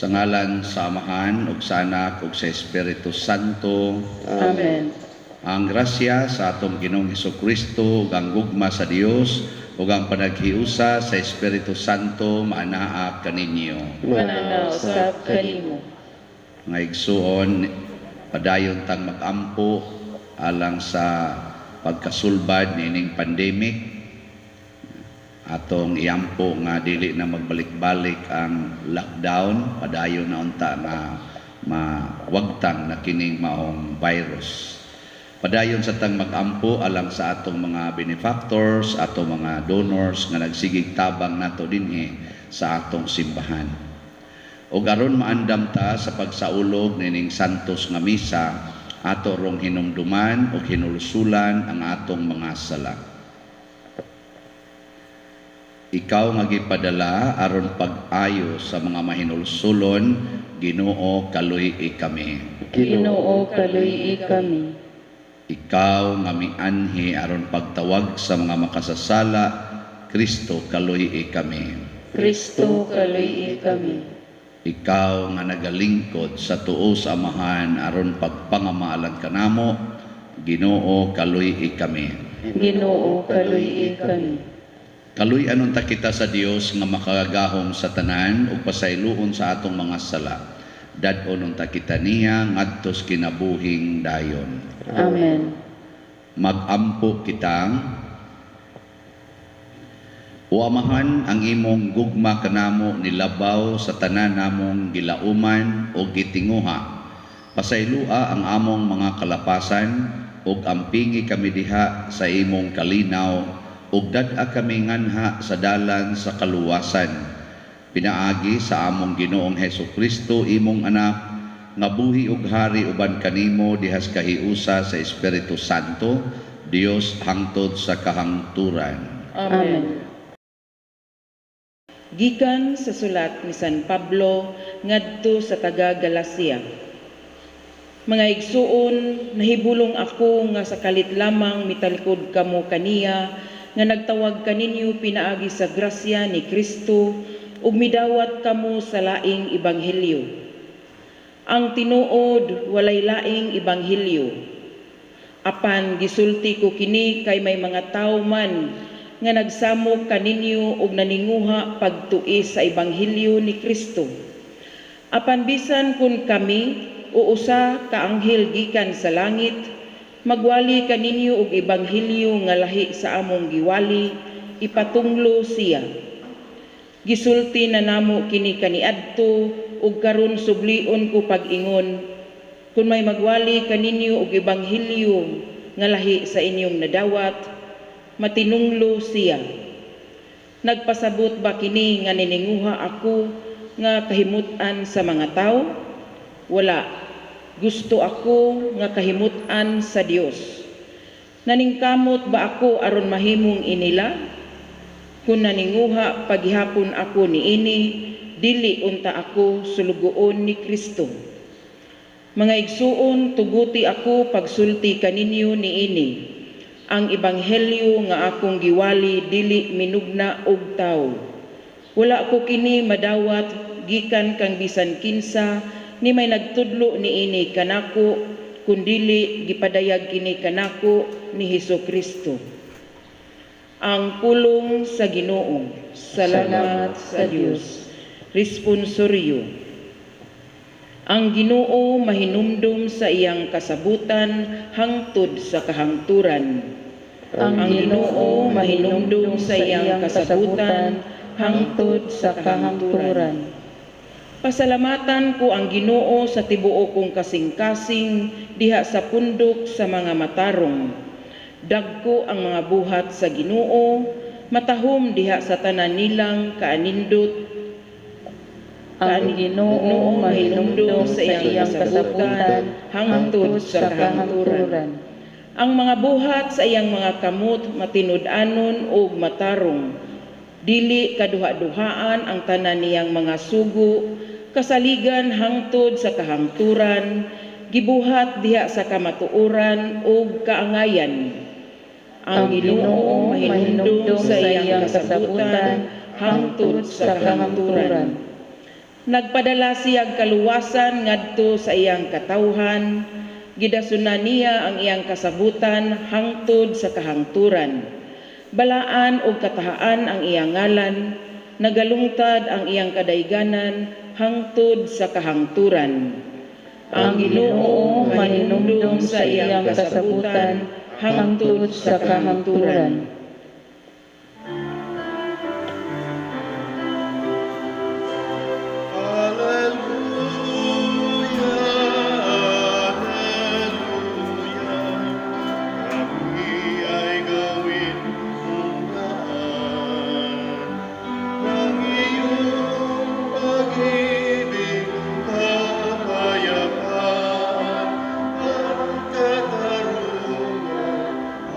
Sa ngalan sa Amahan ug sa Anak ug sa Espiritu Santo. Amen. Ang grasya sa atong Ginoong Hesukristo ug ang gugma sa Dios ug ang panaghiusa sa Espiritu Santo maanaa kaninyo. Maanaa usab kanimo. Mga igsuon, padayon tang magampo alang sa pagkasulbad niining pandemic. Atong iampo nga dili na magbalik-balik ang lockdown, padayon na unta nga mawagtang na kining maong virus. Padayon sa tang magampo alang sa atong mga benefactors, atong mga donors nga nagsigig tabang nato dinhi sa atong simbahan. Ug aron maandam ta sa pagsaulog nining santos nga misa, ato rong hinumduman ug hinulsulan ang atong mga sala. Ikaw nga gipadala aron pag-ayo sa mga mahinulsulon, Ginoo, kaluy-i kami. Ginoo, kaluy-i kami. Ikaw nga mianhi aron pagtawag sa mga makasasala, Kristo, kaluy-i kami. Kristo, kaluy-i kami. Ikaw nga nagalingkod sa tuo sa Amahan aron pagpangamaalan kanamo, Ginoo, kaluy-i kami. Ginoo, kaluy-i kami. Kaluy-an unta kita sa Dios nga makagagahom sa tanan ug pasayloon sa atong mga sala. Dad-on unta kita niya ngadto sa kinabuhing dayon. Amen. Magampo kitang. O Amahan, ang imong gugma kanamo nilabaw sa tanan namong gilauman o gitinguha. Pasayloa ang among mga kalapasan ug ampingi kami diha sa imong kalinaw ug dad-a kami nganha sa dalan sa kaluwasan. Pinaagi sa among Ginoong Hesus Kristo, imong anak, nga buhi ug hari uban kanimo dihas kahiusa sa Espiritu Santo, Dios hangtod sa kahangturan. Amen. Gikan sa sulat ni San Pablo ngadto sa taga Galacia. Mga igsuon, nahibulong ako nga sa kalit lamang mitalikod kamo kaniya nga nagtawag kaninyo pinaagi sa grasya ni Kristo ug midawat kamo sa laing ebanghelyo. Ang tinuod, walay laing ebanghelyo. Apan gisulti ko kini kay may mga tawo man nga nagsamok kaninyo og naninguha pagtuis sa ebanghelyo ni Kristo. Apan bisan kun kami o usa ka anghel gikan sa langit magwali kaninyo og ebanghelyo nga lahi sa among giwali, ipatunglo siya. Gisulti na namo kini kaniadto ug karon sublion ko pag-ingon, kun may magwali kaninyo og ebanghelyo nga lahi sa inyong nadawat, matinunglo siya. Nagpasabot ba kini nga nininguha ako nga kahimut-an sa mga tawo? Wala. Gusto ako nga kahimut-an sa Dios. Naningkamot ba ako aron mahimong inila? Kung naninguha paghihapon ako niini, dili unta ako sulugoon ni Kristo. Mga igsuon, tuguti ako pagsulti kaninyo niini. Ang ebanghelyo nga akong giwali dili minugna og tawo. Wala ko kini madawat gikan kang bisan kinsa ni may nagtudlo niini kanako, kundili gipadayag kini kanako ni Hesus Kristo. Ang pulong sa Ginoo. Salamat sa Dios. Responsoryo. Ang Ginoo mahinumdum sa iyang kasabutan hangtod sa kahangturan. Ang Ginoo mahinumdum sa iyang kasabutan hangtod sa kahangturan. Pasalamatan ko ang Ginoo sa tibuok kong kasing-kasing diha sa pundok sa mga matarong. Dagko ang mga buhat sa Ginoo, matahom diha sa tanan nilang kaanindot. Ang Ginoo mahinumdum sa iyang kasabutan hangtod sa kahangturan. Ang mga buhat sa iyang mga kamot matinud-anon ug matarong. Dili kaduha-duhaan ang tanan niyang mga sugo, kasaligan hangtod sa kahangturan, gibuhat diha sa kamatuoran ug kaangayan. Ang Ginoo mahinumdum sa iyang kasabutan hangtod sa kahangturan. Nagpadala siyag kaluwasan ngadto sa iyang katawhan, gidasunan niya ang iyang kasabutan hangtod sa kahangturan. Balaan og katahaan ang iyang ngalan, nagalungtad ang iyang kadayganan hangtod sa kahangturan. Ang Ginoo mahinumdom sa iyang kasabutan hangtod sa kahangturan. Alleluia, Alleluia, kami ay gawin mong daan ng iyong pag-ibig, kapayapaan at katarungan.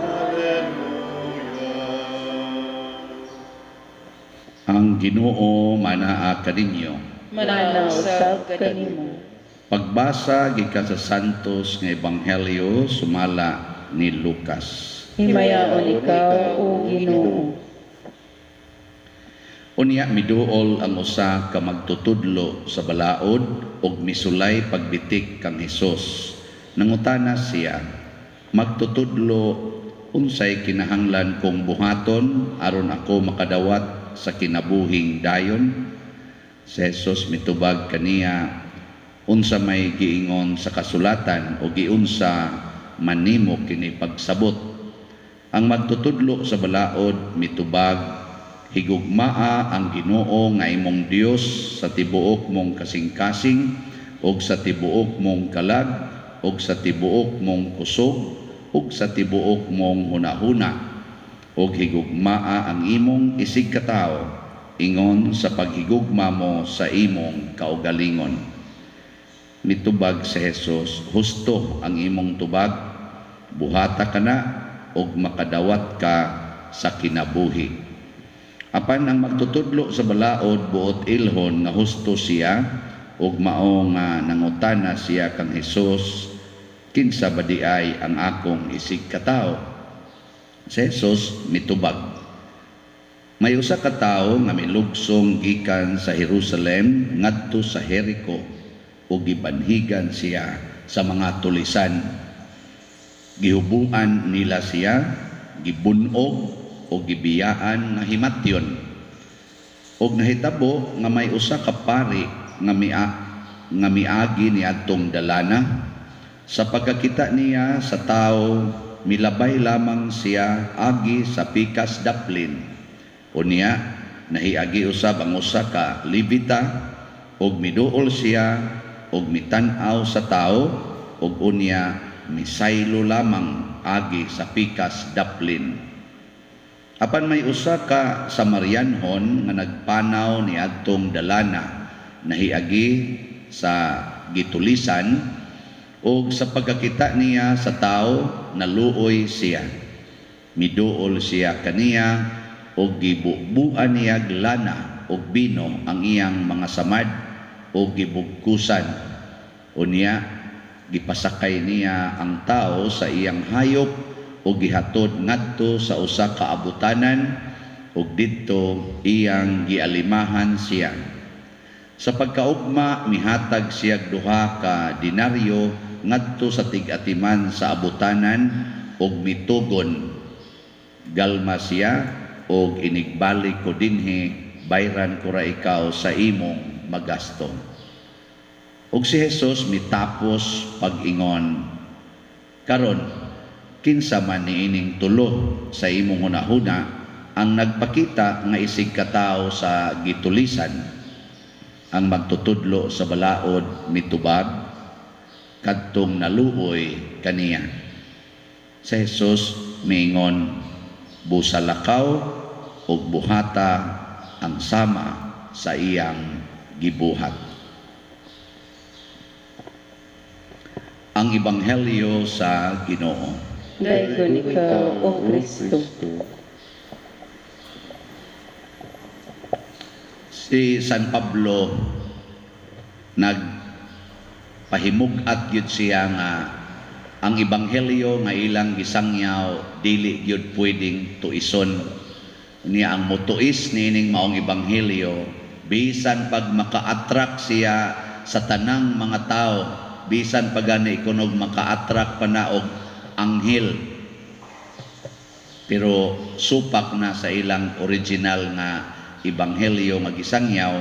Alleluia. Ang Ginoo manaa kaninyo. Manausab kanimo. Pagbasa gikan sa Santos nga Ebanghelyo sumala ni Lucas. Himayaon ikaw, O Ginoo. Unya miduol ang usa ka magtutudlo sa balaod ug misulay pagbitik kang Hesus. Nangutana siya, "Magtutudlo, unsay kinahanglan kong buhaton aron ako makadawat sa kinabuhing dayon?" Si Jesus mitubag kaniya, "Unsa may giingon sa kasulatan o giunsa man nimo kini pagsabot?" Ang magtutudlo sa balaod mitubag, "Higugmaa ang Ginoo nga imong Dios sa tibuok mong kasing-kasing ug sa tibuok mong kalag ug sa tibuok mong kusog ug sa tibuok mong hunahuna, ug higugmaa ang imong isigkatawo ingon sa paghigugma mo sa imong kaugalingon." Mitubag si Jesus, "Husto ang imong tubag, buhata ka na ug makadawat ka sa kinabuhi." Apan ang magtutudlo sa balaod buot ilhon nga husto siya, ug mao nga nangutana siya kang Hesus, "Kinsa ba di ay ang akong isigkatawo?" Si Jesus mitubag, "May usa ka tawo nga milugsong gikan sa Jerusalem ngadto sa Jericho ug gibanhigan siya sa mga tulisan. Gihubuan nila siya, gibunog o gibiyaan nga himatyon. Og nahitabo nga may usa ka pari nga miagi niadtong dalana. Sa pagkakita niya sa tawo, milabay lamang siya agi sa pikas daplin. Unya nahiagi usab ang usa ka Levita ug miduol siya ug mitan-aw sa tawo ug unya misaylo lamang agi sa pikas daplin. Apan may usa ka Samarianhon nga nagpanaw niadtong dalana, nahiagi sa gitulisan, ug sa pagkakita niya sa tawo naluoy siya. Miduol siya kaniya ug gibubuan niya lana ug bino ang iyang mga samad ug gibugkusan. Unya gipasakay niya ang tawo sa iyang hayop ug gihatod ngadto sa usa ka abutanan ug didto iyang gialimahan siya. Sa pagkaugma mihatag siyag 2 ka denaryo ngadto sa tig-atiman sa abutanan ug mitugon, "Galma siya og inigbalik ko dinhi, bayran ko ra ikaw sa imong magasto." Ug si Jesus mitapos pag-ingon, "Karon kinsa man niining tulo sa imong hunahuna ang nagpakita nga isig katawo sa gitulisan?" Ang magtutudlo sa balaod mitubag, "Kadtong naluoy kaniya." Sa Jesus miingon, "Busalakaw ug buhata ang sama sa iyang gibuhat." Ang Ebanghelyo sa Ginoo. Daygon ikaw, O Kristo. Si San Pablo nagpahimug-at gyud siya nga ang ebanghelyo nga ilang gisangyaw dili gyud pwedeng tuison. Niya ang motuis niining maong ebanghelyo Bisan pag maka-attract siya sa tanang mga tao, bisan pa gani kunog maka-attract pa na og anghel, pero supak na sa ilang original nga ebanghelyo nga gisangyaw,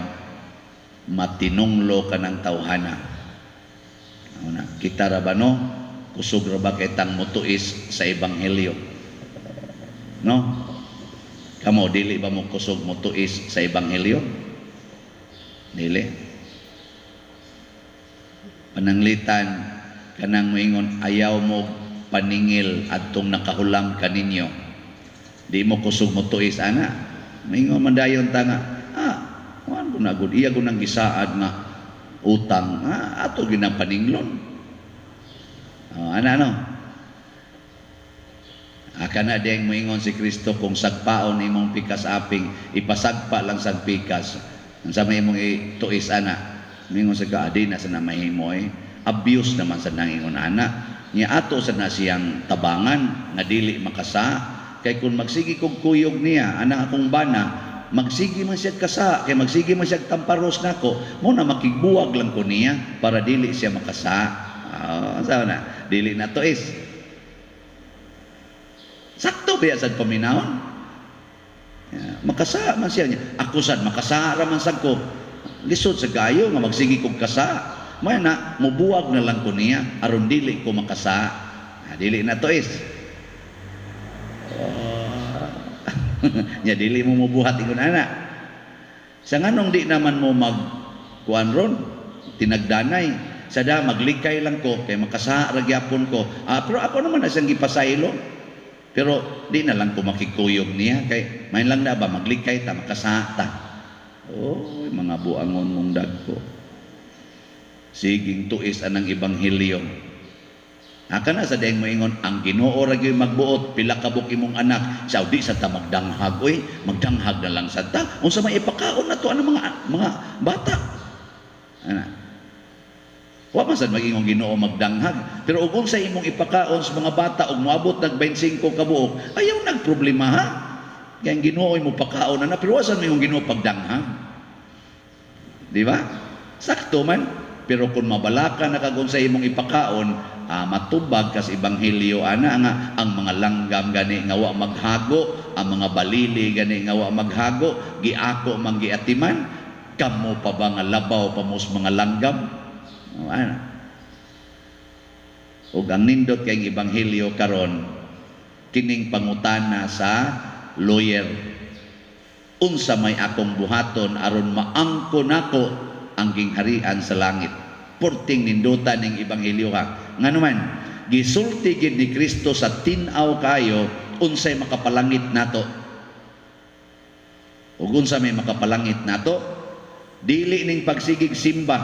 matinunglo kanang tawhana. Una, kita ra ba, no? Kusog ra ba kitang mutuis sa ebanghelyo? No? Kamo, dili ba mo kusog mutuis sa ebanghelyo? Dili. Pananglitan kanang moingon ayaw mo paningil adtong nakahulam kaninyo. Di mo kusog motuis ana. Moingon man dayon ta nga, ah, kuan ko na gud, iya ko nang gisaad nga utang, ah, ato ginang paninglon. Oh, ana, no? Aka na diyang moingon si Kristo, kung sagpaon imong pikas aping, ipasagpa lang sa pikas. Ang sa may imong ituis ana. Moingon sa ka, di na sa na mahimo eh. Abuse naman sa nangingon ana. Nya ato sa na siyang tabangan nga dili makasa. Kay kung magsigi kog kuyog niya, anang akong bana, magsigi man siya kasa, kay magsigi man siya tamparos nako, mo na makigbuwag lang ko niya para dili siya makasa. Ah, sa na, dili na to is. Sakto ba sad paminawon? Yeah, makasa man siya niya. Ako sad makasa ra man sad ko. Lisod sa kayo nga magsigi kog kasa. May na mubuwag na lang ko niya aron dili ko makasa. Ah, dili na to is. Oh. Nya dili mo mubuhat ingon ana. Sa nganong di naman mo mag kuan ron, tinagdanay sada maglikay lang ko kay makasa ra gyapon ko. Ah, pero ako naman na siyang gipasaylo. Pero di na lang ko makikuyog niya kay may lang na ba maglikay ta makasa ta. Oh, mga buangon mong dagko. Siging tuis anang ebanghelyo. Aka na sa dayang moingon ang Ginoo ra gyud magbuot pila ka buok imong anak sa di sa ta magdanghag, oy, magdanghag na lang sa ta, unsa may ipakaon nato ang mga bata ana. Wa man sad mag-ingong Ginoo magdanghag, pero ug unsa imong ipakaon sa mga bata ug moabot nag 25 ka buok, ayaw nagproblema ha. Kay ang Ginoo mo pakaon na, pero wa sad moingon Ginoo pagdanghag. Di ba? Sakto man, pero kung mabalaka na kag unsa imong ipakaon, matubag kas ebanghelyo ana nga ang mga langgam gani nga wa maghago, ang mga balili gani nga wa maghago, giako man giatiman, kamo pa ba nga labaw pa mo sa mga langgam? O, ana. Ug ang nindot kay ebanghelyo karon kining pangutana sa lawyer. Unsa may akong buhaton aron maangko nako ang gingharian sa langit? Porting nindutan ning ebanghelyo ha. Nganuman, gisulti gid ni Kristo sa tin-aw kayo unsay makapalangit nato. Ug unsa may makapalangit nato? Dili ning pagsigig simba,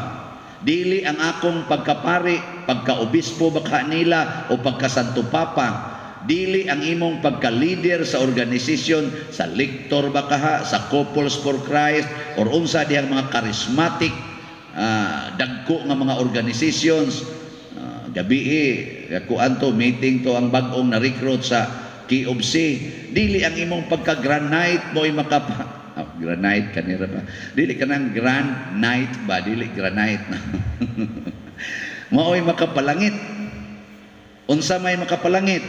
dili ang akong pagkapari, pagkaobispo baka nila o pagkasanto papa, dili ang imong pagka-leader sa organisasyon, sa lector baka ha, sa Couples for Christ or unsa dihang mga charismatic dagko nga mga organizations. Gabi kuan to meeting to ang bag-ong na-recruit sa KOBC. Dili ang imong pagka-granite mo'y makapa oh, granite kanira ba? Dili kanang grand night ba? Dili granite na. Mao'y makapalangit. Unsa may makapalangit?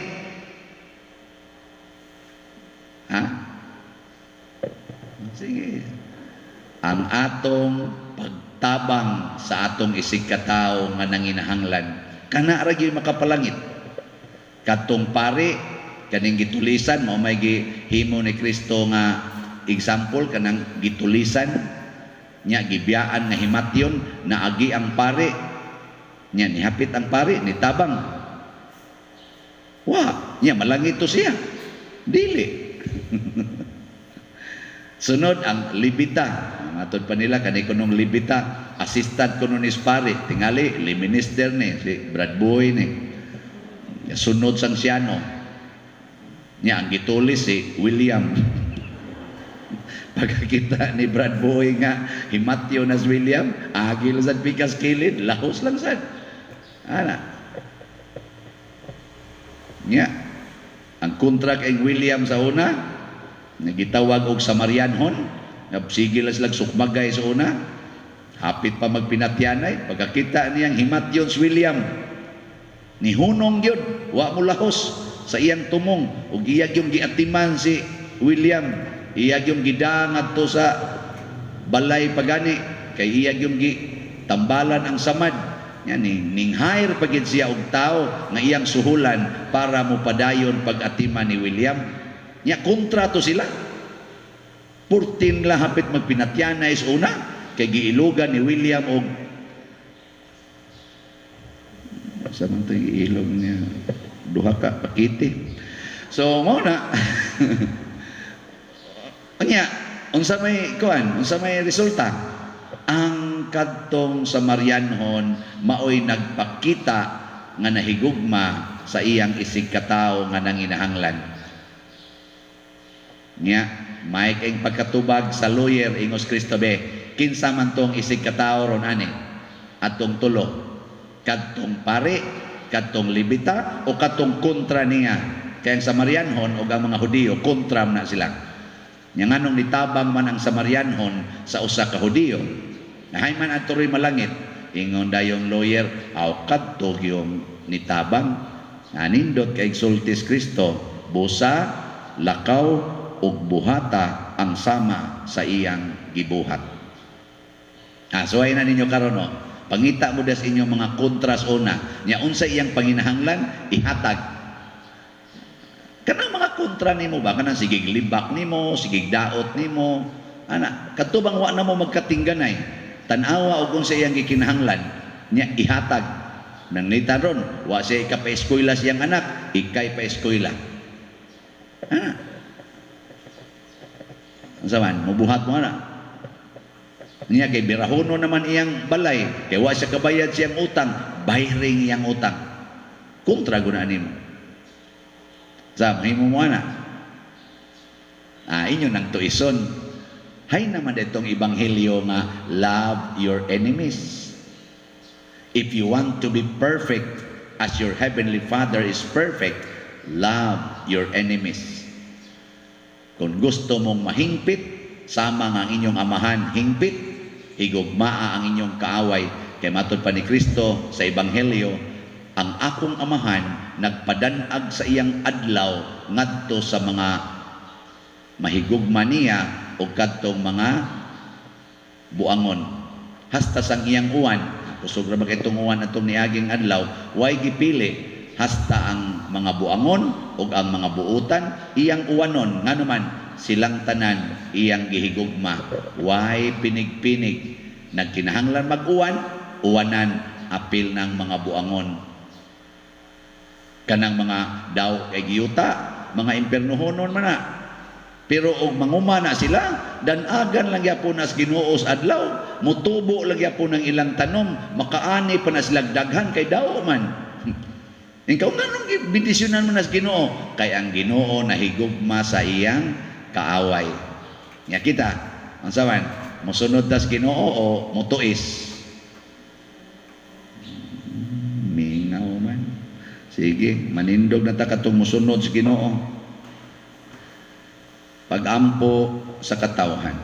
Ha? Sige. Ang atong pagtabang sa atong isig katawo nga nanginahanglan, kana ra gyud makapalangit. Katong pare kaning gitulisan, mao may gihimo ni Kristo nga example kanang gitulisan nya, gibiyaan nga himatyon, naagi ang pare nya, nihapit ang pare, nitabang wa nya, malangit to siya dili. Sunod ang libita, matod pa nila kani kunong libita, assistant kuno ni pare, tingali li minister ni si Brad Boy ni sunod sang siyano nya, ang gitulis si William. Pagkakita ni Brad Boy nga himatyo na si William, agil sad pikas kilid, lahos lang sad. Ana. Nya, ang kontra kay William sa una, nagitawag og Samarianhon, Sige lang sila sukmagay sa una. Hapit pa magpinatyanay. Pagkakita niyang himatyon si William, nihunong gyud, wa mo lahos sa iyang tumong. Ug iyag yung giatiman si William, iyag yung gidang adto sa balay pagani, kay iyag yung gitambalan ang samad. Yan, ning hire pagid siya og tao nga iyang suhulan para mopadayon pag-atiman ni William. Nya kontrato sila. 14 la hapit magpinatyanay sa una kay giilugan ni William og sa man to giilog niya duha ka pakite. So mao na. Unya, unsa may kuan, unsa may resulta? Ang kadtong Samarianhon maoy nagpakita nga nahigugma sa iyang isig katawo nga nanginahanglan. Nya, may kayong pagkatubag sa lawyer ingos Kristo be, kinsa man tong isig katawo ron ani? Atong tulo, kadtong pare, kadtong Levita o kadtong kontra niya. Kay ang Samarianhon o ang mga Hudiyo kontra na sila. Nya nganong nitabang man ang Samarianhon sa usa ka Hudiyo? Nahay man adto ro'y malangit. Ingon dayong lawyer, aw kadto yung nitabang. Nanindot kay exultis Kristo, busa, lakaw ug buhata ang sama sa iyang gibuhat. So ay na ninyo karon, no? Pangita mo das inyong mga kontras una. Nya unsa iyang panginahanglan, ihatag. Kanang mga kontra nimo ba, kanang sigig libak nimo, sigig daot nimo, ana, kadto bang wa na mo magkatingganay, tan-awa og unsa iyang gikinahanglan, nya ihatag. Nang nitaron, wa siya ikapa-eskwela siyang anak, ikay pa-eskwela. Ana. Unsa man, mubuhat mo ana. Niya kay birahono naman iyang balay, kay wa siya kabayad siyang utang, bayring iyang utang. Kontra guna nimo. Sa mahimo mo ana. Inyo nang tuison. Hay naman itong ebanghelyo nga love your enemies. If you want to be perfect as your heavenly Father is perfect, love your enemies. Kung gusto mong mahingpit, sama nga ang inyong amahan hingpit, higugmaa ang inyong kaaway. Kay matod pa ni Kristo sa ebanghelyo, ang akong amahan nagpadanag sa iyang adlaw ngadto sa mga mahigugma niya o kadtong mga buangon. Hasta sang iyang uwan, kusog ra ba kay itong uwan atong niaging adlaw, way gipili hasta ang mga buangon o ang mga buutan iyang uwanon, ngano man silang tanan iyang gihigugma. Way pinig-pinig, nagkinahanglan mag-uwan, uwanan apil ng mga buangon. Kanang mga daw kay giyuta, mga impernohonon man na. Pero og manguma na sila, danagan lang gyapon nas Ginoo sa adlaw, mutubo lang gyapon ang ilang tanom, makaani pa na sila daghan kay daw man. Ikaw nganong bendisyonan mo nas Ginoo? Kay ang Ginoo nahigugma sa iyang kaaway. Nya kita, unsa man, mosunod tas Ginoo o motuis? Mingaw man. Sige, manindog na ta katong mosunod sa Ginoo. Pagampo sa katawhan.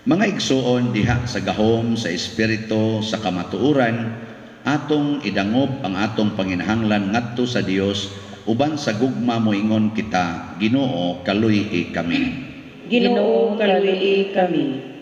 Mga igsuon diha sa gahom sa espiritu sa kamatuoran, atong idangop ang atong panginahanglan ngadto sa Dios uban sa gugma moingon kita, Ginoo, kaluy-i kami. Ginoo, kaluy-i kami.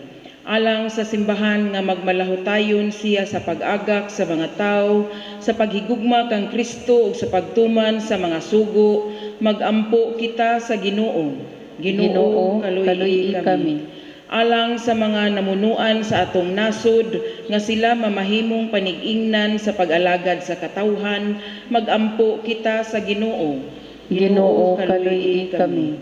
Alang sa simbahan nga magmalahutayon siya sa pag-agak sa mga tao, sa paghigugma kang Kristo ug sa pagtuman sa mga sugo, magampo kita sa Ginoo. Ginoo, kaluy-i kami. Alang sa mga namunuan sa atong nasod nga sila mamahimong panig-ingnan sa pag-alagad sa katawhan, magampo kita sa Ginoo. Ginoo, kaluy-i kami.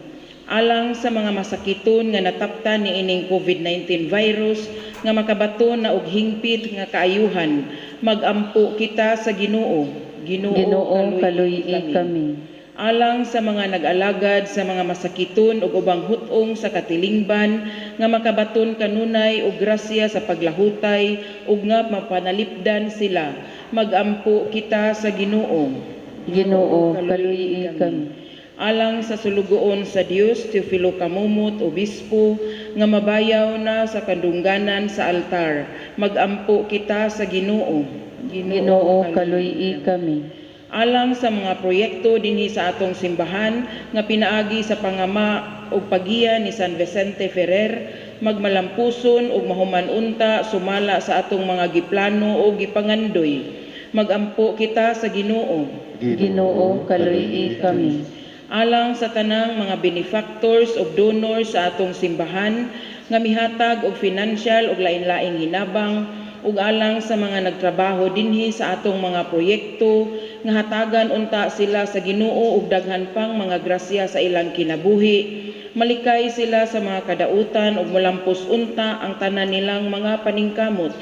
Alang sa mga masakiton nga nataptan niining COVID-19 virus nga makabaton na og hingpit nga kaayuhan, magampo kita sa Ginoo. Ginoo, kaluy-i kami. Alang sa mga nag-alagad sa mga masakiton ug ubang hut-ong sa katilingban nga makabaton kanunay og grasya sa paglahutay ug nga mapanalipdan sila, magampo kita sa Ginoo. Ginoo, kaluy-i kami. Alang sa sulugoon sa Dios, Teofilo Camomot, Obispo, nga mabayaw na sa kadungganan sa altar. Magampo kita sa Ginoo. Ginoo, kaluy-i kami. Alang sa mga proyekto dinhi sa atong simbahan nga pinaagi sa pangama ug pagiya ni San Vicente Ferrer, magmalampuson ug mahuman unta sumala sa atong mga giplano o gipangandoy. Magampo kita sa Ginoo. Ginoo, kaluy-i kami. Alang sa tanang mga benefactors ug donors sa atong simbahan nga mihatag og financial ug lain-laing hinabang, ug alang sa mga nagtrabaho dinhi sa atong mga proyekto nga hatagan unta sila sa Ginoo og daghan pang mga grasya sa ilang kinabuhi, malikay sila sa mga kadautan ug molampos unta ang tanan nilang mga paningkamot.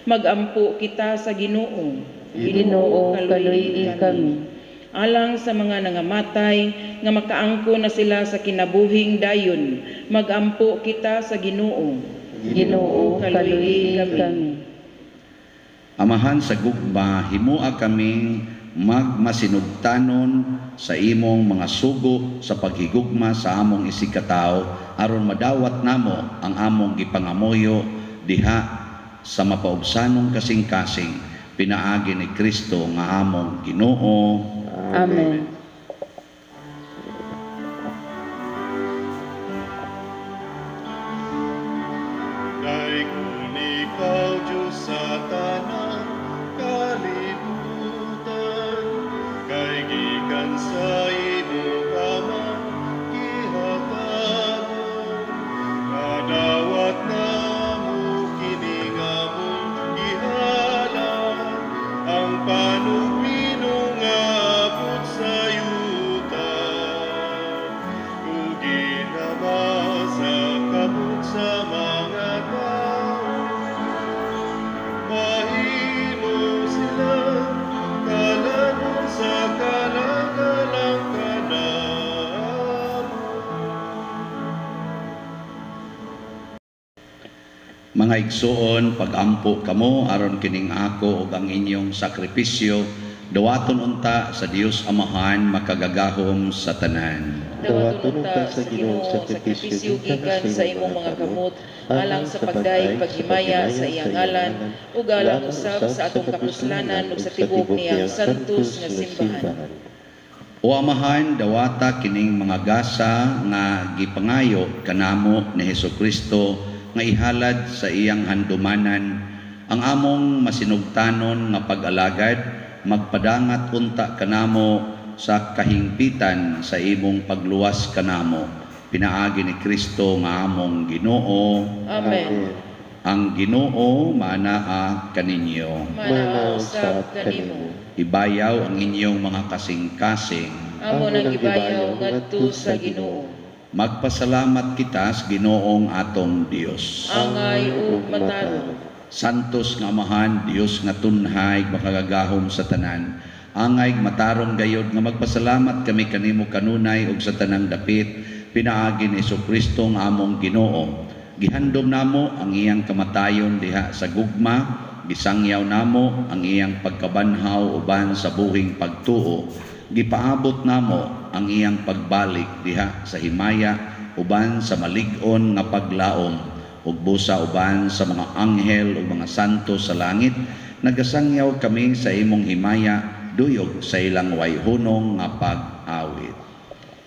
Magampo kita sa Ginoo. Ginoo, kaluy-i kami. Alang sa mga nangamatay nga makaangko na sila sa kinabuhing dayon, magampo kita sa Ginoo. Ginoo, kaluy-i kami. Amahan sa gugma, himua kaming magmasinugtanon sa imong mga sugo sa paghigugma sa among isigkatawo aron madawat namo ang among gipangamuyo diha sa mapaubsanong kasing-kasing, pinaagi ni Kristo nga among Ginoo. Amen. Kay kung ikaw, Diyos, sa tanang kalibutan, kay gikan sa imo kamang gihatagon, kadawat namo kini nga among gihalad, ang panugmino nga abot sa yuta, ug ginama sa kamot sa mga tao. Mahimo sila kalanon sa kalagalang kanamo. Mga igsuon, pagampo kamo aron kining ako ug ang inyong sakripisyo dawaton unta sa Dios Amahan makagagahom sa tanan. Dawaton unta sa Ginoo ang sakripisyo gikan sa imong mga kamot alang sa pagdayeg paghimaya sa iyang ngalan ug alang usab sa atong kapuslanan ug sa tibuok niyang santos nga simbahan. O Amahan, dawata kining mga gasa nga gipangayo kanamo ni Hesukristo nga ihalad sa iyang handumanan ang among masinugtanon nga pag-alagad, magpadangat unta kanamo sa kahingpitan sa imong pagluwas kanamo, pinaagi ni Kristo nga among Ginoo. Amen. Ang Ginoo maanaa kaninyo. Manaa usab kanimo. Ibayaw ang inyong mga kasing-kasing. Amo nang gibayaw ngadto sa Ginoo. Magpasalamat kita sa Ginoong atong Dios. Angay ug matarong. Santos nga Amahan, Dios nga tunhay, makagagahom sa tanan. Angay matarong gayod nga magpasalamat kami kanimo kanunay ug sa tanang dapit, pinaagi ni Hesukristo nga among Ginoo. Gihandom namo ang iyang kamatayon diha sa gugma, gisangyaw namo ang iyang pagkabanhaw uban sa buhing pagtuo. Gipaabot namo ang iyang pagbalik diha sa himaya uban sa malig-on nga paglaom, ug busa uban sa mga anghel ug mga santo sa langit nagasangyaw kami sa imong himaya duyog sa ilang wayhunong nga pag-awit.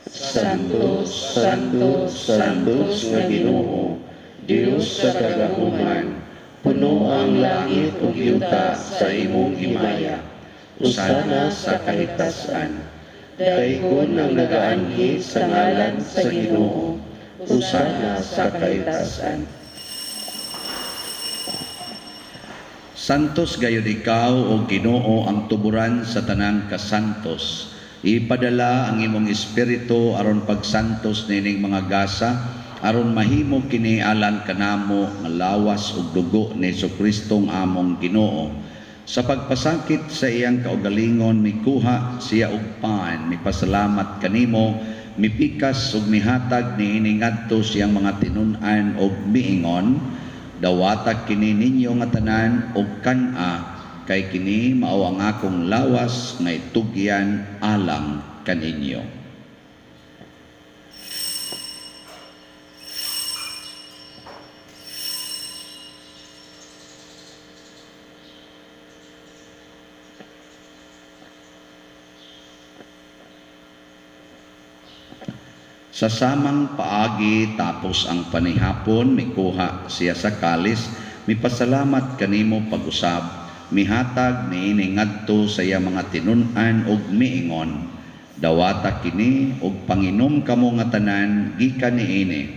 Santo, Santo, Santos nga Ginoo, Dios sa kagahuman, puno ang langit ug yuta sa imong himaya. Usana sa kahitasan. Daygon ang nagaanhi sa ngalan sa Ginoo. Usana sa kahitasan. Santos gayud ikaw, o Ginoo, ang tuburan sa tanang kasantos. Ipadala ang imong espiritu aron pagsantos nining mga gasa, aron mahimo kini alang kanamo nga lawas ug dugo ni Hesus among Ginoo. Sa pagpasakit sa iyang kaugalingon, mikuha siya og pan, mipasalamat kanimo, mipikas ug mihatag niini ngadto siyang mga tinun-an og miingon: "Dawata kini ninyo nga tanan og kan-a, kay kini mao ang akong lawas nga itugyan alang kaninyo." Sa samang paagi tapos ang panihapon, mikuha siya sa kalis, mipasalamat kanimo pag-usab, mihatag niini ngadto sa iya mga tinun-an ug miingon, "Dawata kini ug panginom kamo nga tanan gikan niini,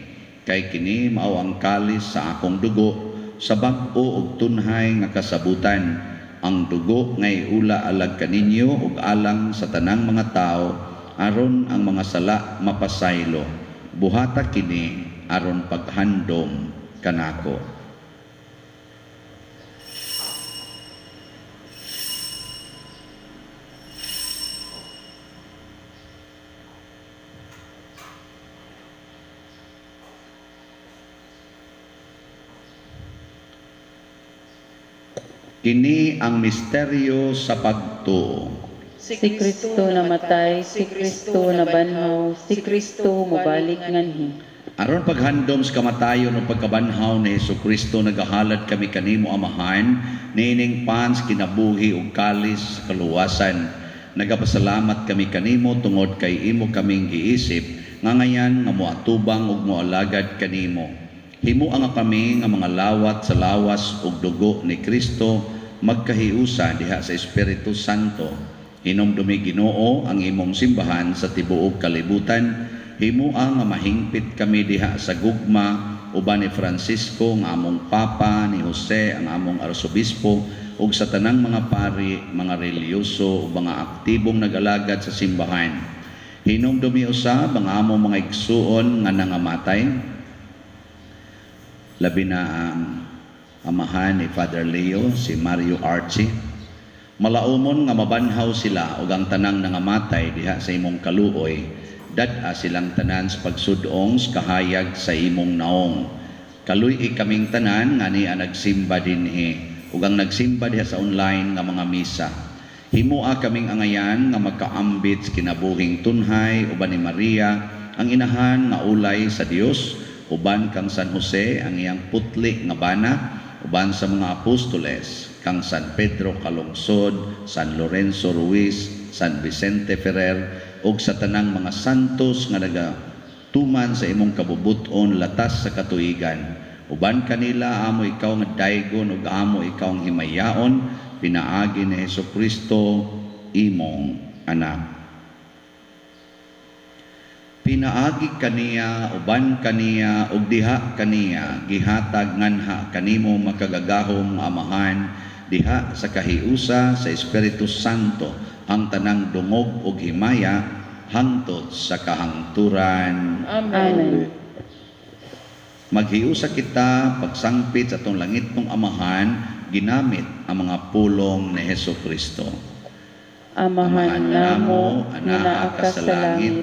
kay kini mao ang kalis sa akong dugo sa bag-o ug tunhay nga kasabutan, ang dugo nga iula alang kaninyo ug alang sa tanang mga tawo aron ang mga sala mapasaylo. Buhata kini aron paghandom kanako." Kini ang misteryo sa pagtuo. Si Kristo namatay, si Kristo nabanhaw, si Kristo mobalik nganhi. Aron paghandom sa kamatayon ug pagkabanhaw ni Hesukristo, nagahalad kami kanimo, Amahan, niining pan sa kinabuhi ug kalis sa kaluwasan. Nagapasalamat kami kanimo tungod kay imo kaming giisip nga ngayan nga moatubang ug moalagad kanimo. Himoa nga kami nga mga lawat sa lawas ug dugo ni Kristo magkahiusa diha sa Espiritu Santo. Hinumdumi, Ginoo, ang imong simbahan sa tibuok kalibutan. Himoa nga mahingpit kami diha sa gugma uban ni Francisco nga among Papa, ni Jose ang among Arsobispo, ug sa tanang mga pari, mga relihiyoso ug mga aktibong nag-alagad sa simbahan. Hinumdumi usab ang among mga igsuon nga nangamatay, labi na ang amahan ni Father Leo, si Mario Archie. Malaumon nga mabanhaw sila ug ang tanang nangamatay diha sa imong kaluoy. Dad-a silang tanan sa pagsudong sa kahayag sa imong naong. Kaluy-i kaming tanan nga ania nagsimba dinhi ug ang nagsimba diha sa online nga mga misa. Himoa kaming angayan nga magkaambit sa kinabuhing tunhay uban ni Maria, ang inahan nga ulay sa Dios, uban kang San Jose ang iyang putli nga bana, uban sa mga apostoles, kang San Pedro Calungsod, San Lorenzo Ruiz, San Vicente Ferrer, ug sa tanang mga santos nga nagatuman sa imong kabubuton latas sa katuigan. Uban kanila amo ikaw nga daygon ug amo ikaw ang himayaon pinaagi ni Hesukristo imong anak. Pinaagi kaniya, uban kaniya, ug diha kaniya, gihatag nganha kanimo makagagahom nga Amahan, diha sa kahiusa sa Espiritu Santo, ang tanang dungog ug himaya hangtod sa kahangturan. Amen. Amen. Maghiusa kita pagsangpit sa atong langitnong Amahan, ginamit ang mga pulong ni Hesukristo. Amahan namo nga naa ka sa langit,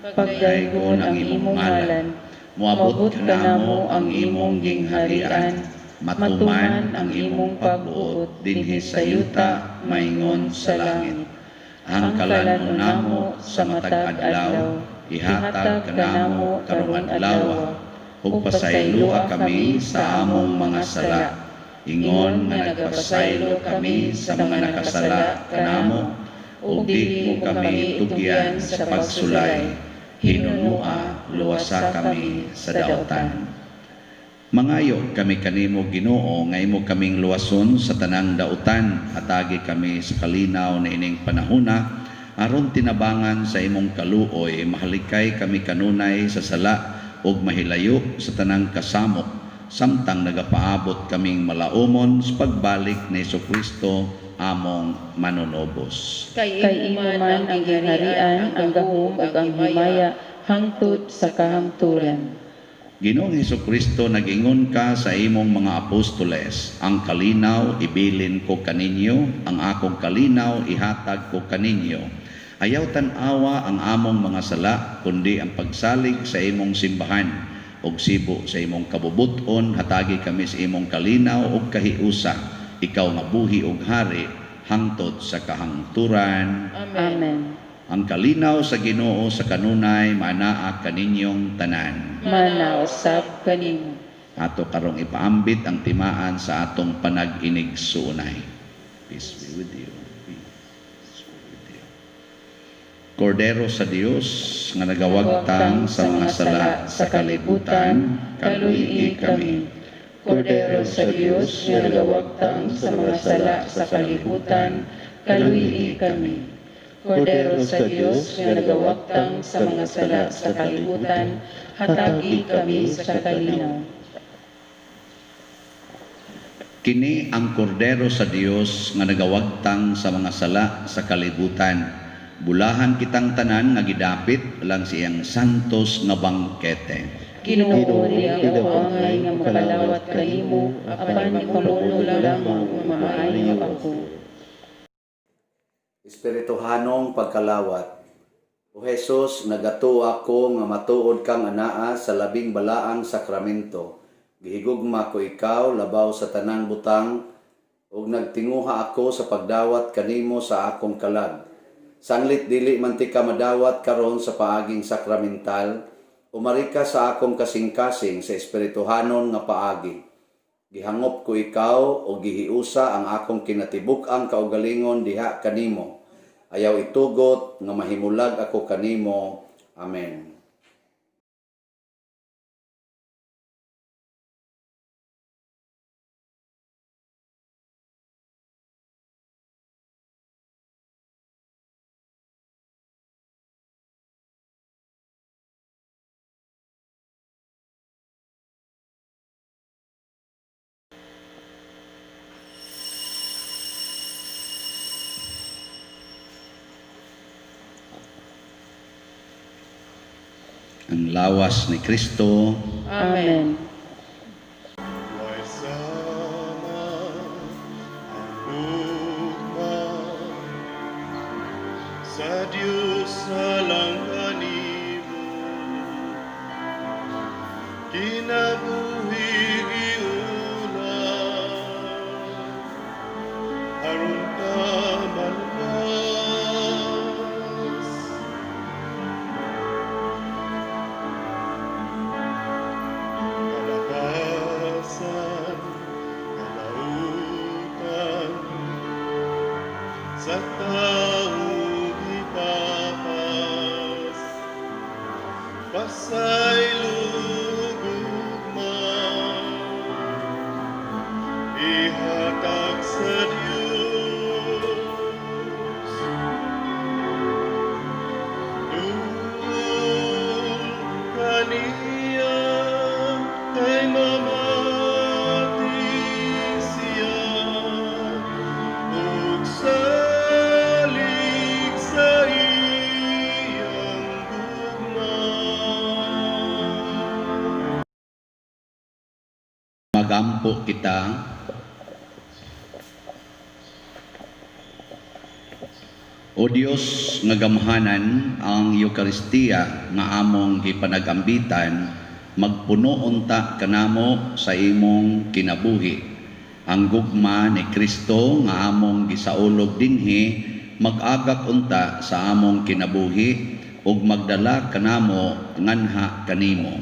pagdaygon ang imong ngalan, moabot kanamo ang imong gingharian, matuman ang imong pagbuot dinhi sa yuta maingon sa langit. Ang kalan-on namo sa matag adlaw, ihatag kanamo karong adlaw, ug pasayloa kami sa among mga sala, ingon nga nagpasaylo kami sa mga nakasala kanamo, ug di mo kami tugyan sa pagsulay, hinunua luwasa kami sa dautan. Mangayo kami kanimo, Ginoo, nga imo kaming luwason sa tanang dautan, hatagi kami sa kalinaw na ining panahona, aron tinabangan sa imong kaluoy, mahalikay kami kanunay sa sala ug mahilayo sa tanang kasamok, samtang nagapaabot kaming malaumon sa pagbalik ni Hesukristo among manunobos. Kay imo man ang gingharian, ang gahom ug ang himaya hangtod sa kahangturan. Ginoong Hesukristo, nag-ingon ka sa imong mga apostoles, "Ang kalinaw ibilin ko kaninyo, ang akong kalinaw ihatag ko kaninyo." Ayaw tan-awa ang among mga sala, kundi ang pagsalig sa imong simbahan. Ug sibo sa imong kabubuton, hatagi kami sa imong kalinaw ug kahiusa. Ikaw nga buhi ug hari hangtod sa kahangturan. Amen. Amen. Ang kalinaw sa Ginoo sa kanunay manaa kaninyong tanan. Manausab kanimo. Ato karong ipaambit ang timaan sa atong panag-inigsuonay. Peace be with you. Peace be with you. Kordero sa Dios nga nagawagtang sa mga sala sa kalibutan, kaluy-i kami. Kordero sa Dios nga nagawagtang sa mga sala sa kalibutan, kaluy-i kami. Kordero sa Dios nga nagawagtang sa mga sala sa kalibutan, hatagi kami sa kalinaw. Kini ang Kordero sa Dios nga nagawagtang sa mga sala sa kalibutan. Bulahan kitang tanan nga gidapit lang siyang santos nga bangkete. Ginoo, di ako angay nga makalawat kanimo, apan ipamuno lamang ug maayo ako. Espirituhanong pagkalawat. O Jesus, nagatuo ako nga matuod kang anaa sa labing balaang sakramento. Gihigugma ko ikaw labaw sa tanang butang ug nagtinguha ako sa pagdawat kanimo sa akong kalag. Sanglit dili man tika madawat karon sa paaging sakramental, umari ka sa akong kasing-kasing sa espirituhanon nga paagi. Gihangop ko ikaw o gihiusa ang akong kinatibuk-ang kaugalingon diha kanimo. Ayaw itugot nga mahimulag ako kanimo. Amen. Ang lawas ni Kristo. Amen. Way sama ang gugma sa Dios alang kanimo, kinabuhi giuna aron ka maluwas. Kalakasan, kalautan, sa tao gipapas, pasaylo gugma, ihatag sa Dios. Duol kaniya kay mamati siya ug salig sa iyang gugma. Magampo kita. O Dios nga gamhanan, ang Eukaristiya nga among gipanagambitan magpuno unta kanamo sa imong kinabuhi. Ang gugma ni Kristo nga among gisaulog dinhi mag-agak unta sa among kinabuhi ug magdala kanamo nganha kanimo.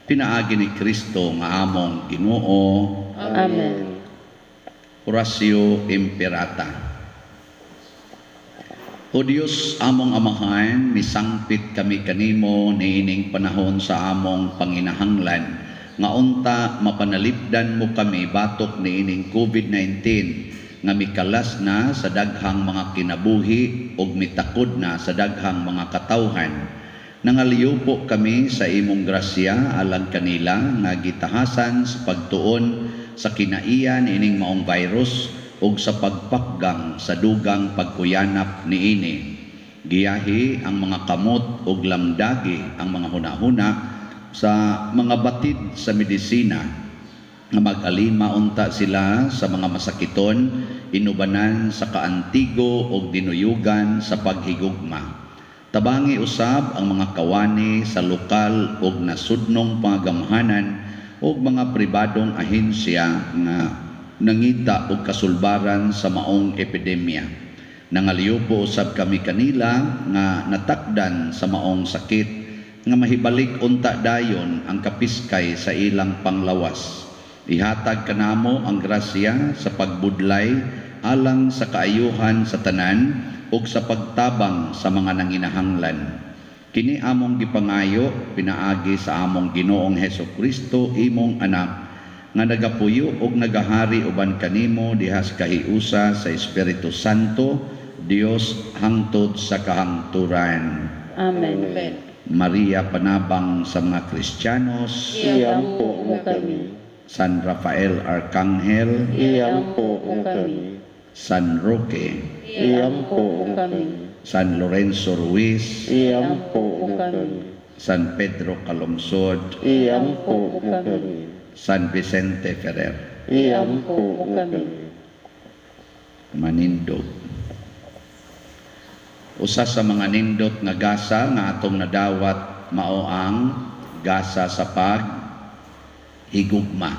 Pinaagi ni Kristo nga among Ginoo. Amen. Oratio Imperata. O Dios, among Amahan, misangpit kami kanimo niining panahon sa among panginahanglan nga unta mapanalipdan mo kami batok niining COVID-19 nga mikalas na sa daghang mga kinabuhi ug mitakod na sa daghang mga katawhan. Nangaliupo kami sa imong grasya alang kanila nga gitahasan sa pagtuon sa kinaiya niining maong virus ug sa pagpakgang sa dugang pagkuyanap niini. Giyahi ang mga kamot ug lamdagi ang mga hunahuna sa mga batid sa medisina nga mag-alima unta sila sa mga masakiton, inubanan sa kaantigo ug dinuyugan sa paghigugma. Tabangi usab ang mga kawani sa lokal ug nasudnong pangagamhanan ug mga pribadong ahensya nga nangita og kasulbaran sa maong epidemya. Nangaliupo usab kami kanila nga natakdan sa maong sakit nga mahibalik unta dayon ang kapiskay sa ilang panglawas. Ihatag kanamo ang grasya sa pagbudlay alang sa kaayuhan sa tanan ug sa pagtabang sa mga nanginahanglan. Kini among gipangayo pinaagi sa among Ginoong Hesukristo, imong anak, nga nagapuyo og nagahari uban kanimo diha sa kahiusa sa Espiritu Santo, Dios, hangtod sa kahangturan. Amen. Amen. Maria, panabang sa mga Kristiyanos, Iampo mo kami. San Rafael Arcangel, Iampo mo kami. San Roque, Iampo mo kami. San Lorenzo Ruiz, Iampo mo kami. San Pedro Calungsod, Iampo mo kami. San Vicente Ferrer. Iampo mo kami. Manindog. Usa sa mga nindot nga gasa nga atong nadawat mao ang gasa sa pag higugma.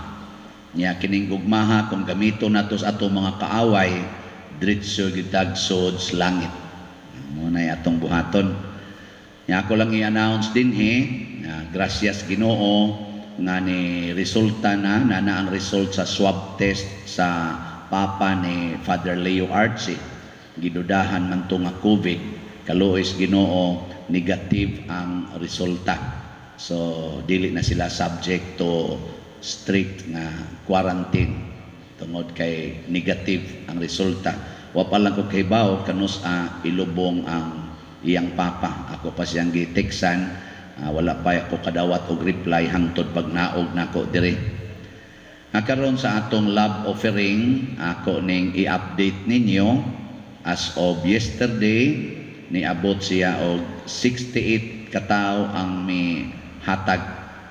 Nya kining gugmaha kung gamito nato sa atong mga kaaway, diretso gitag sod sa langit. Mo nay atong buhaton. Nya ako lang i-announce dinhi, nga gracias Ginoo nga ni resulta na na, na ang result sa swab test sa papa ni Father Leo Archie. Gidudahan man to nga COVID, kaluoy Ginoo, negative ang resulta. So dili na sila subject to strict nga quarantine tungod kay negative ang resulta. Wa pa lang ko kahibaw kanus ilubong ang iyang papa. Ako pa siyang giteksan, wala pa ako kadawat og reply hangtod pagnaog nako diri. Nga karon sa atong love offering, ako ning i-update ninyo as of yesterday niabot siya og 68 katawo ang mihatag.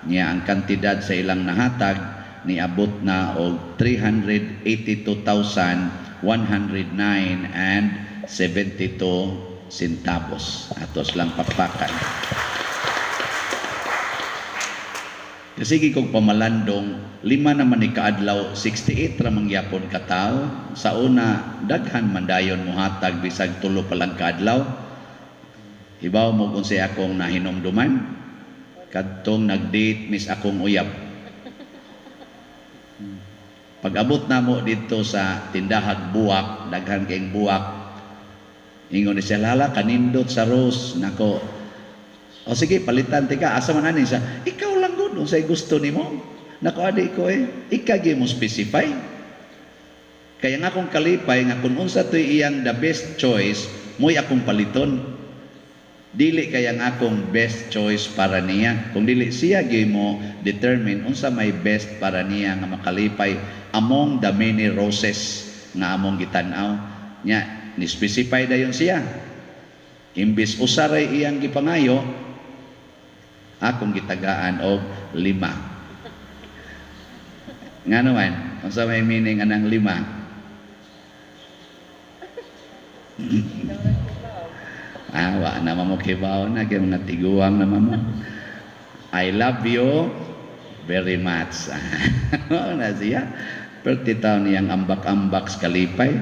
Niya ang kantidad sa ilang nahatag niabot na og 382,109.72 centavos. Atos lang pakpakan. Kasi kog pamalandong, 5 naman ni kaadlaw, 68 ra mangyapon katawo. Sa una, daghan man dayon mohatag bisag 3 pa lang kaadlaw. Hibaw mo kung siya akong nahinumduman, kadtong nag-date mis akong uyab. Pag-abot na mo dito sa tindahag buwak, daghan kayong buwak, ingon ni siya, lala, kanindot sa rose. Nako, o sige, palitan tika, asa man ani siya, ikaw lang gud, unsay gusto nimo? Nako, adi ko ikaw gyud mo specify. Kaya nga akong kalipay nga kung unsa to'y iyang the best choice, mo'y akong paliton. Dili kaya nga akong best choice para niya. Kung dili siya gyud mo determine unsa may best para niya nga makalipay among the many roses nga among gitan-aw. Nya ni specify dayon siya. Imbis usa ray iyang gipangayo, akong gitagaan og 5. Nga naman, unsa may meaning anang 5? Wa na mo kibaw na kay mga tiguang na mo. I love you very much. Na siya. Perti taon niyang ambak-ambak sa kalipay.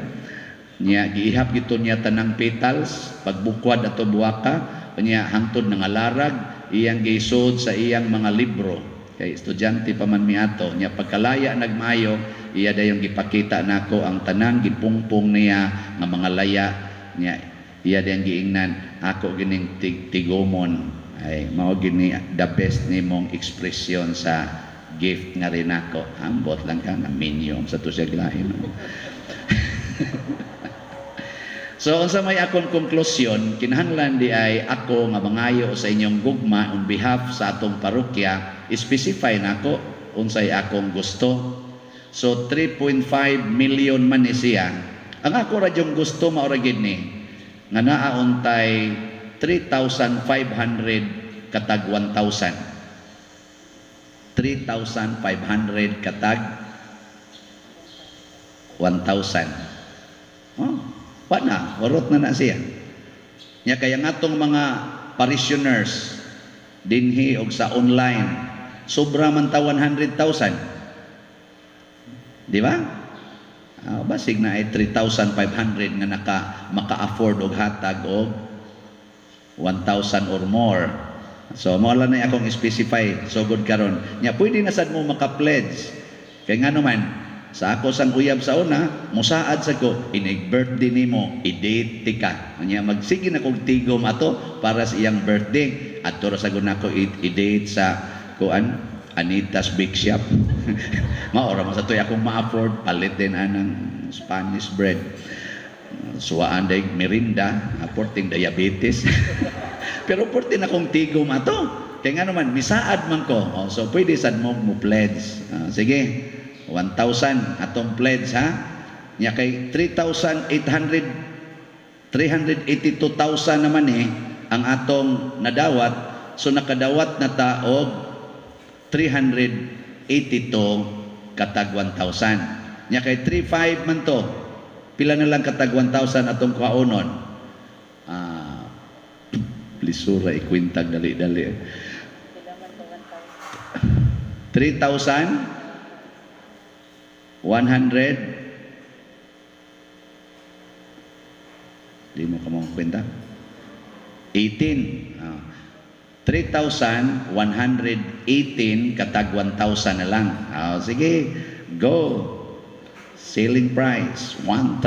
Niya giihap gito niya tanang petals pagbukwad ato buwaka niya hangtod nangalarag iyang gisod sa iyang mga libro. Kay estudyante pa man miato niya pagkalaya nagmayo iya dayong gipakita nako ang tanang gipungpong niya nga mga laya niya. Iya dayong giingnan ako gining tigomon ay mao gini the best nimong ekspresyon sa gift nga rin ako. Ambot lang ka na minion sa to siya glain. So unsa may akong konklusyon, kinahanglan di ay ako nga mangayo sa inyong gugma on behalf sa atong parokya, specify nako unsay akong gusto. So 3.5 million man ni siya. Ang ako ra yung gusto mao ra gid ni nga naa untay 3,500 katag 1,000. 3,500 katag 1,000. Oh, wa na, warot na na siya. Nya kaya nga atong mga parishioners dinhi og sa online, sobra man ta 100,000. Di ba? Basig na ay 3,500 nga maka-afford og hatag og 1,000 or more. So mao lang na akong specify so good karon. Nya pwede na sad mo maka-pledge. Kay nga naman Sa ako sang uyab sa una, musaad sa ko, inig birthday nimo, i-date ka. Nya magsige na kog tigom ato para sa iyang birthday. Adto ra sa guna ko i-date sa kuan, Anita's Bake Shop. Mao ra man sa to'y akong ma-afford, palit din anang Spanish bread. Suwaan day merinda, porting diabetes. Pero porting akong tigom ato. Kaya nga naman, misaad man ko. Oh, so pwede sad mo mo pledge. Ah, sige, 1,000 atong pledge, ha. Nya kay 3,800 382,000 naman eh ang atong nadawat. So nakadawat na ta og 382 katag 1,000. Nya kay 35 man to. Pila na lang katag 1,000 atong kuhaonon? Ah, lisura ikwintag dali-dali. 3,100. Di mo ka mong kwenta? 18. Ah. 3,118 katag 1,000 na lang. Ah, sige, go. Ceiling price, 1,000.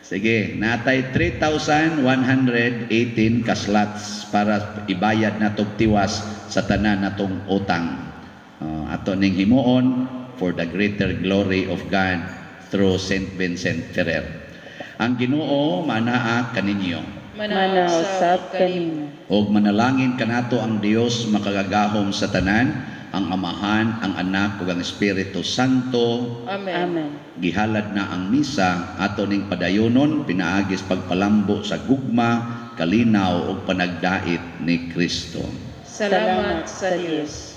Sige, natay 3,118 ka slots para ibayad na tong tiwas sa tanan natong utang. Ato ning himuon for the greater glory of God through Saint Vincent Ferrer. Ang Ginoo manaa kaninyo. Manaa usab kanimo. Og manalangin kanato ang Dios makagagahom sa tanan, ang Amahan, ang Anak ug ang Espiritu Santo. Amen. Amen. Gihalad na ang misa, ato ning padayonon pinaagis pagpalambo sa gugma, kalinaw ug panagdait ni Kristo. Salamat sa Dios.